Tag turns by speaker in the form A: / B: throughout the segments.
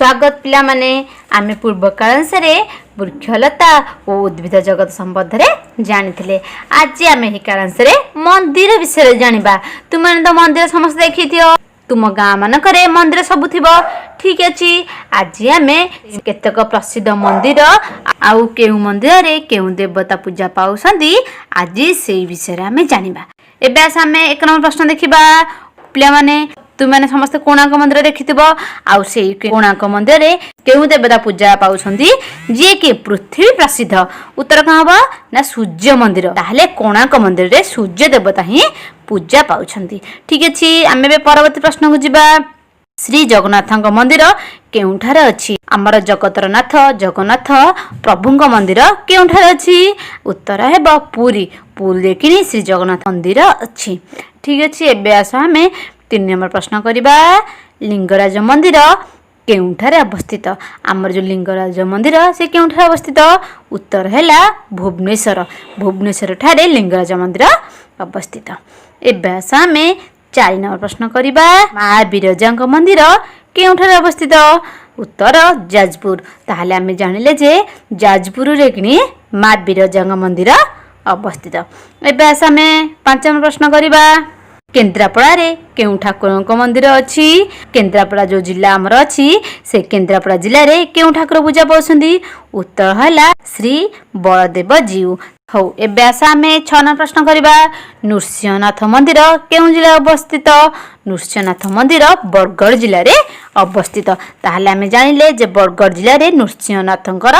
A: ସ୍ୱାଗତ ପିଲାମାନେ। ଆମେ ପୂର୍ବ କାଳାଂଶରେ ବୃକ୍ଷଲତା ଓ ଉଦ୍ଭିଦ ଜଗତ ସମ୍ବନ୍ଧରେ ଜାଣିଥିଲେ। ଆଜି ଆମେ ଏହି କାଳାଂଶରେ ମନ୍ଦିର ବିଷୟରେ ଜାଣିବା। ତୁମେମାନେ ତ ମନ୍ଦିର ସମସ୍ତେ ଦେଖିଥିବ, ତୁମ ଗାଁ ମାନଙ୍କରେ ମନ୍ଦିର ସବୁ ଥିବ। ଠିକ ଅଛି, ଆଜି ଆମେ କେତେକ ପ୍ରସିଦ୍ଧ ମନ୍ଦିର ଆଉ କେଉଁ ମନ୍ଦିରରେ କେଉଁ ଦେବତା ପୂଜା ପାଉଛନ୍ତି, ଆଜି ସେଇ ବିଷୟରେ ଆମେ ଜାଣିବା। ଏବେ ଆସ, ଆମେ 1 ନମ୍ବର ପ୍ରଶ୍ନ ଦେଖିବା। ପିଲାମାନେ, ତୁମେମାନେ ସମସ୍ତେ କୋଣାର୍କ ମନ୍ଦିର ଦେଖିଥିବ। ଆଉ ସେଇ କୋଣାର୍କ ମନ୍ଦିରରେ କେଉଁ ଦେବତା ପୂଜା ପାଉଛନ୍ତି, ଯିଏକି ପୃଥିବୀ ପ୍ରସିଦ୍ଧ? ଉତ୍ତର କଣ ହବ ନା ସୂର୍ଯ୍ୟ ମନ୍ଦିର। ତାହେଲେ କୋଣାର୍କ ମନ୍ଦିରରେ ସୂର୍ଯ୍ୟ ଦେବତା ହିଁ ପୂଜା ପାଉଛନ୍ତି। ଠିକ ଅଛି, ଆମେ ଏବେ ପରବର୍ତ୍ତୀ ପ୍ରଶ୍ନକୁ ଯିବା। ଶ୍ରୀ ଜଗନ୍ନାଥଙ୍କ ମନ୍ଦିର କେଉଁଠାରେ ଅଛି? ଆମର ଜଗତର ନାଥ ଜଗନ୍ନାଥ ପ୍ରଭୁଙ୍କ ମନ୍ଦିର କେଉଁଠାରେ ଅଛି? ଉତ୍ତର ହେବ ପୁରୀ। ପୁରୀରେ କିଣି ଶ୍ରୀ ଜଗନ୍ନାଥ ମନ୍ଦିର ଅଛି। ଠିକ ଅଛି, ଏବେ ଆସ, ଆମେ 3 ନମ୍ବର ପ୍ରଶ୍ନ କରିବା। ଲିଙ୍ଗରାଜ ମନ୍ଦିର କେଉଁଠାରେ ଅବସ୍ଥିତ? ଆମର ଯେଉଁ ଲିଙ୍ଗରାଜ ମନ୍ଦିର, ସେ କେଉଁଠାରେ ଅବସ୍ଥିତ? ଉତ୍ତର ହେଲା ଭୁବନେଶ୍ୱର। ଭୁବନେଶ୍ୱର ଠାରେ ଲିଙ୍ଗରାଜ ମନ୍ଦିର ଅବସ୍ଥିତ। ଏବେ ଆସ, ଆମେ 4 ନମ୍ବର ପ୍ରଶ୍ନ କରିବା। ମା ବିରଜାଙ୍କ ମନ୍ଦିର କେଉଁଠାରେ ଅବସ୍ଥିତ? ଉତ୍ତର ଯାଜପୁର। ତାହେଲେ ଆମେ ଜାଣିଲେ ଯେ ଯାଜପୁରରେ କିଣି ମା ବିରଜାଙ୍କ ମନ୍ଦିର ଅବସ୍ଥିତ। ଏବେ ଆସ, ଆମେ 5 ନମ୍ବର ପ୍ରଶ୍ନ କରିବା। କେନ୍ଦ୍ରାପଡ଼ାରେ କେଉଁ ଠାକୁରଙ୍କ ମନ୍ଦିର ଅଛି? କେନ୍ଦ୍ରାପଡ଼ା ଯେଉଁ ଜିଲ୍ଲା ଆମର ଅଛି, ସେ କେନ୍ଦ୍ରାପଡ଼ା ଜିଲ୍ଲାରେ କେଉଁ ଠାକୁର ପୂଜା ପାଉଛନ୍ତି? ଉତ୍ତର ହେଲା ଶ୍ରୀ ବଳଦେବ ଜୀଉ। ହଉ, ଏବେ ଆସ, ଆମେ 6 ନମ୍ବର ପ୍ରଶ୍ନ କରିବା। ନୃସିଂହନାଥ ମନ୍ଦିର କେଉଁ ଜିଲ୍ଲାରେ ଅବସ୍ଥିତ? ନୃସିଂହନାଥ ମନ୍ଦିର ବରଗଡ଼ ଜିଲ୍ଲାରେ ଅବସ୍ଥିତ। ତାହେଲେ ଆମେ ଜାଣିଲେ ଯେ ବରଗଡ଼ ଜିଲ୍ଲାରେ ନୃସିଂହନାଥଙ୍କର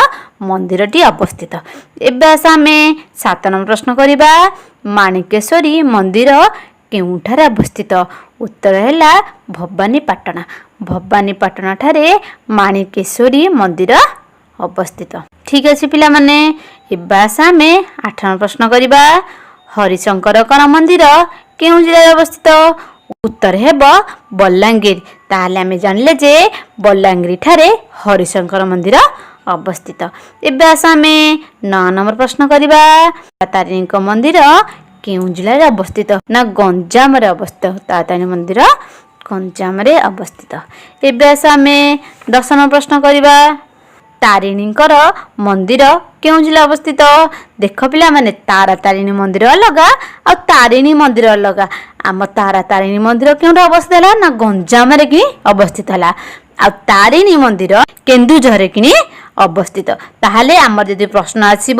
A: ମନ୍ଦିରଟି ଅବସ୍ଥିତ। ଏବେ ଆସ, ଆମେ 7 ନମ୍ବର ପ୍ରଶ୍ନ କରିବା। ମାଣିକେଶ୍ୱରୀ ମନ୍ଦିର କେଉଁଠାରେ ଅବସ୍ଥିତ? ଉତ୍ତର ହେଲା ଭବାନୀପାଟଣା। ଭବାନୀପାଟଣା ଠାରେ ମାଣିକେଶ୍ୱରୀ ମନ୍ଦିର ଅବସ୍ଥିତ। ଠିକ ଅଛି ପିଲାମାନେ, ଏବେ ଆସ, ଆମେ 8 ନମ୍ବର ପ୍ରଶ୍ନ କରିବା। ହରିଶଙ୍କରଙ୍କର ମନ୍ଦିର କେଉଁ ଜିଲ୍ଲାରେ ଅବସ୍ଥିତ? ଉତ୍ତର ହେବ ବଲାଙ୍ଗୀର। ତାହେଲେ ଆମେ ଜାଣିଲେ ଯେ ବଲାଙ୍ଗୀର ଠାରେ ହରିଶଙ୍କର ମନ୍ଦିର ଅବସ୍ଥିତ। ଏବେ ଆସ, ଆମେ 9 ନମ୍ବର ପ୍ରଶ୍ନ କରିବା। ତାରିଣୀଙ୍କ ମନ୍ଦିର କେଉଁ ଜିଲ୍ଲାରେ ଅବସ୍ଥିତ? ନା ଗଞ୍ଜାମରେ ଅବସ୍ଥିତ। ତାରାତାରିଣୀ ମନ୍ଦିର ଗଞ୍ଜାମରେ ଅବସ୍ଥିତ। ଏବେ ଆସ, ଆମେ 10 ନମ୍ବର ପ୍ରଶ୍ନ କରିବା। ତାରିଣୀଙ୍କର ମନ୍ଦିର କେଉଁ ଜିଲ୍ଲା ଅବସ୍ଥିତ? ଦେଖ ପିଲାମାନେ, ତାରା ତାରିଣୀ ମନ୍ଦିର ଅଲଗା ଆଉ ତାରିଣୀ ମନ୍ଦିର ଅଲଗା। ଆମ ତାରା ତାରିଣୀ ମନ୍ଦିର କେଉଁଠି ଅବସ୍ଥିତ ହେଲା ନା ଗଞ୍ଜାମରେ କି ଅବସ୍ଥିତ ହେଲା, ଆଉ ତାରିଣୀ ମନ୍ଦିର କେନ୍ଦୁଝରରେ କିଣି ଅବସ୍ଥିତ। ତାହେଲେ ଆମର ଯଦି ପ୍ରଶ୍ନ ଆସିବ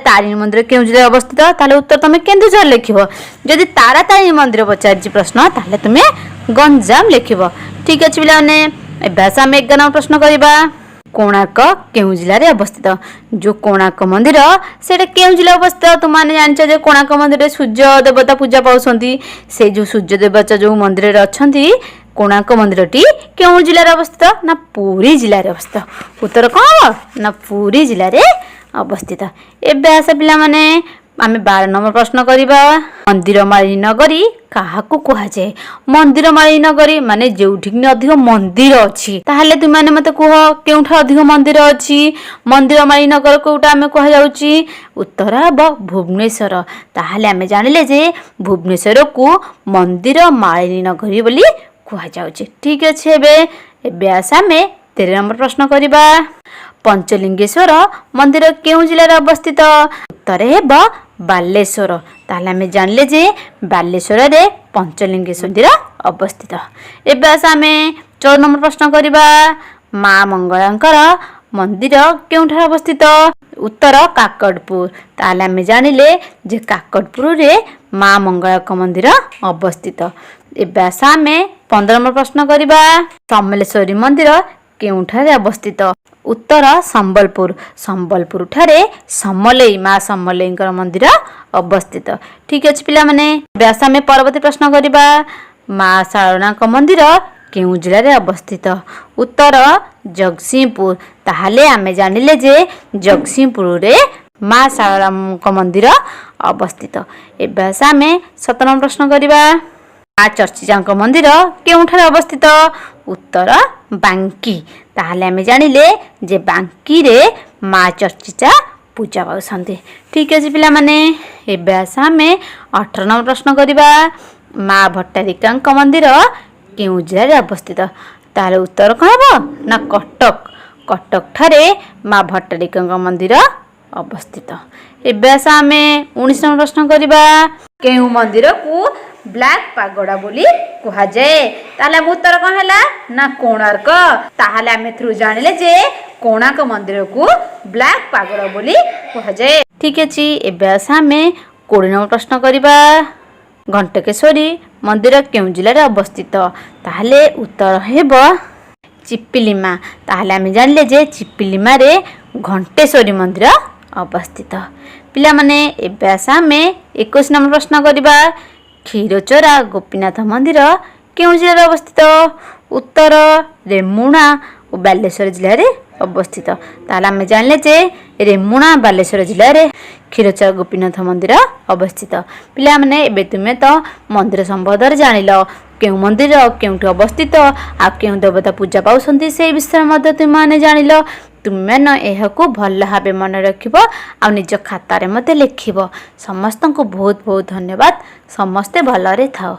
A: ତାରିଣୀ ମନ୍ଦିର କେଉଁ ଜିଲ୍ଲାରେ ଅବସ୍ଥିତ, ତାହେଲେ ଉତ୍ତର ତମେ କେନ୍ଦୁଝର ଲେଖିବ। ଯଦି ତାରା ତାରିଣୀ ମନ୍ଦିର ପଚାରିଛି ପ୍ରଶ୍ନ, ତାହେଲେ ତୁମେ ଗଞ୍ଜାମ ଲେଖିବ। ଠିକ ଅଛି ପିଲାମାନେ, ଏବେ ଆସ, ଆମେ 11 ନମ୍ବର ପ୍ରଶ୍ନ କରିବା। କୋଣାର୍କ କେଉଁ ଜିଲ୍ଲାରେ ଅବସ୍ଥିତ? ଯୋଉ କୋଣାର୍କ ମନ୍ଦିର, ସେଇଟା କେଉଁ ଜିଲ୍ଲାରେ ଅବସ୍ଥିତ? ତୁମମାନେ ଜାଣିଛ ଯେ କୋଣାର୍କ ମନ୍ଦିରରେ ସୂର୍ଯ୍ୟ ଦେବତା ପୂଜା ପାଉଛନ୍ତି। ସେଇ ଯୋଉ ସୂର୍ଯ୍ୟ ଦେବତା ଯୋଉ ମନ୍ଦିରରେ ଅଛନ୍ତି, କୋଣାର୍କ ମନ୍ଦିରଟି କେଉଁ ଜିଲ୍ଲାରେ ଅବସ୍ଥିତ? ନା ପୁରୀ ଜିଲ୍ଲାରେ ଅବସ୍ଥିତ। ଉତ୍ତର କଣ ହବ ନା ପୁରୀ ଜିଲ୍ଲାରେ ଅବସ୍ଥିତ। ଏବେ ଆସ ପିଲାମାନେ, ଆମେ 12 ନମ୍ବର ପ୍ରଶ୍ନ କରିବା। ମନ୍ଦିର ମାଳିନୀ ନଗରୀ କାହାକୁ କୁହାଯାଏ? ମନ୍ଦିର ମାଳିନୀ ନଗରୀ ମାନେ ଯେଉଁଠି କି ଅଧିକ ମନ୍ଦିର ଅଛି। ତାହେଲେ ତୁମେମାନେ ମତେ କୁହ, କେଉଁଠି ଅଧିକ ମନ୍ଦିର ଅଛି? ମନ୍ଦିର ମାଳିନୀ ନଗର କୋଉଟା ଆମେ କୁହାଯାଉଛି? ଉତ୍ତର ହେବ ଭୁବନେଶ୍ୱର। ତାହେଲେ ଆମେ ଜାଣିଲେ ଯେ ଭୁବନେଶ୍ୱରକୁ ମନ୍ଦିର ମାଳିନୀ ନଗରୀ ବୋଲି କୁହାଯାଉଛି। ଠିକ ଅଛି, ଏବେ ଆସ, ଆମେ 13 ନମ୍ବର ପ୍ରଶ୍ନ କରିବା। ପଞ୍ଚଲିଙ୍ଗେଶ୍ୱର ମନ୍ଦିର କେଉଁ ଜିଲ୍ଲାରେ ଅବସ୍ଥିତ? ଉତ୍ତର ହେବ ବାଲେଶ୍ୱର। ତାହେଲେ ଆମେ ଜାଣିଲେ ଯେ ବାଲେଶ୍ୱରରେ ପଞ୍ଚଲିଙ୍ଗେଶ୍ୱର ମନ୍ଦିର ଅବସ୍ଥିତ। ଏବେ ଆସ, ଆମେ 14 ନମ୍ବର ପ୍ରଶ୍ନ କରିବା। ମା ମଙ୍ଗଳାଙ୍କର ମନ୍ଦିର କେଉଁଠାରେ ଅବସ୍ଥିତ? ଉତ୍ତର କାକଟପୁର। ତାହେଲେ ଆମେ ଜାଣିଲେ ଯେ କାକଟପୁରରେ ମା ମଙ୍ଗଳାଙ୍କ ମନ୍ଦିର ଅବସ୍ଥିତ। ଏବେ ଆସ, ଆମେ 15 ନମ୍ବର ପ୍ରଶ୍ନ କରିବା। ସମଲେଶ୍ୱରୀ ମନ୍ଦିର କେଉଁଠାରେ ଅବସ୍ଥିତ? ଉତ୍ତର ସମ୍ବଲପୁର। ସମ୍ବଲପୁର ଠାରେ ସମଲେଇ, ମା ସମଲେଇଙ୍କର ମନ୍ଦିର ଅବସ୍ଥିତ। ଠିକ ଅଛି ପିଲାମାନେ, ଏବେ ଆସ, ଆମେ ପରବର୍ତ୍ତୀ ପ୍ରଶ୍ନ କରିବା। ମା ଶାରଳାଙ୍କ ମନ୍ଦିର କେଉଁ ଜିଲ୍ଲାରେ ଅବସ୍ଥିତ? ଉତ୍ତର ଜଗତସିଂହପୁର। ତାହେଲେ ଆମେ ଜାଣିଲେ ଯେ ଜଗତସିଂହପୁରରେ ମା ଶାରଳାଙ୍କ ମନ୍ଦିର ଅବସ୍ଥିତ। ଏବେ ଆସ, ଆମେ 17 ନମ୍ବର ପ୍ରଶ୍ନ କରିବା। ମା ଚର୍ଚ୍ଚିକାଙ୍କ ମନ୍ଦିର କେଉଁଠାରେ ଅବସ୍ଥିତ? ଉତ୍ତର ବାଙ୍କି। ତାହେଲେ ଆମେ ଜାଣିଲେ ଯେ ବାଙ୍କିରେ ମା ଚର୍ଚ୍ଚିକା ପୂଜା ପାଉଛନ୍ତି। ଠିକ ଅଛି ପିଲାମାନେ, ଏବେ ଆସ, ଆମେ 18 ନମ୍ବର ପ୍ରଶ୍ନ କରିବା। ମା ଭଟ୍ଟାରିକାଙ୍କ ମନ୍ଦିର କେଉଁ ଜିଲ୍ଲାରେ ଅବସ୍ଥିତ? ତାହେଲେ ଉତ୍ତର କ'ଣ ହେବ ନା କଟକ। କଟକ ଠାରେ ମା ଭଟ୍ଟାରିକାଙ୍କ ମନ୍ଦିର ଅବସ୍ଥିତ। ଏବେ ଆସ, ଆମେ 19 ନମ୍ବର ପ୍ରଶ୍ନ କରିବା। କେଉଁ ମନ୍ଦିରକୁ ବ୍ଲାକ୍ ପାଗୋଡ଼ା ବୋଲି କୁହାଯାଏ? ତାହେଲେ ଆମ ଉତ୍ତର କ'ଣ ହେଲା ନା କୋଣାର୍କ। ତାହେଲେ ଆମେ ଏଥିରୁ ଜାଣିଲେ ଯେ କୋଣାର୍କ ମନ୍ଦିରକୁ ବ୍ଲାକ୍ ପାଗୋଡ଼ା ବୋଲି କୁହାଯାଏ। ଠିକ ଅଛି, ଏବେ ଆସ, ଆମେ 20 ନମ୍ବର ପ୍ରଶ୍ନ କରିବା। ଘଣ୍ଟକେଶ୍ୱରୀ ମନ୍ଦିର କେଉଁ ଜିଲ୍ଲାରେ ଅବସ୍ଥିତ? ତାହେଲେ ଉତ୍ତର ହେବ ଚିପିଲିମା। ତାହେଲେ ଆମେ ଜାଣିଲେ ଯେ ଚିପିଲିମାରେ ଘଣ୍ଟେଶ୍ୱରୀ ମନ୍ଦିର ଅବସ୍ଥିତ। ପିଲାମାନେ, ଏବେ ଆସ, ଆମେ 21 ନମ୍ବର ପ୍ରଶ୍ନ କରିବା। କ୍ଷୀରଚୋରା ଗୋପୀନାଥ ମନ୍ଦିର କେଉଁ ଜିଲ୍ଲାରେ ଅବସ୍ଥିତ? ଉତ୍ତର ରେମୁଣା ଓ ବାଲେଶ୍ୱର ଜିଲ୍ଲାରେ ଅବସ୍ଥିତ। ତାହେଲେ ଆମେ ଜାଣିଲେ ଯେ ରେମୁଣା, ବାଲେଶ୍ୱର ଜିଲ୍ଲାରେ କ୍ଷୀରଚୋରା ଗୋପୀନାଥ ମନ୍ଦିର ଅବସ୍ଥିତ। ପିଲାମାନେ, ଏବେ ତୁମେ ତ ମନ୍ଦିର ସମ୍ବନ୍ଧରେ ଜାଣିଲ, କେଉଁ ମନ୍ଦିର କେଉଁଠି ଅବସ୍ଥିତ ଆଉ କେଉଁ ଦେବତା ପୂଜା ପାଉଛନ୍ତି, ସେଇ ବିଷୟରେ ମଧ୍ୟ ତୁମେମାନେ ଜାଣିଲ। ତୁମେମାନେ ଏହାକୁ ଭଲ ଭାବେ ମନେ ରଖିବ ଆଉ ନିଜ ଖାତାରେ ମଧ୍ୟ ଲେଖିବ। ସମସ୍ତଙ୍କୁ ବହୁତ ବହୁତ ଧନ୍ୟବାଦ। ସମସ୍ତେ ଭଲରେ ଥାଅ।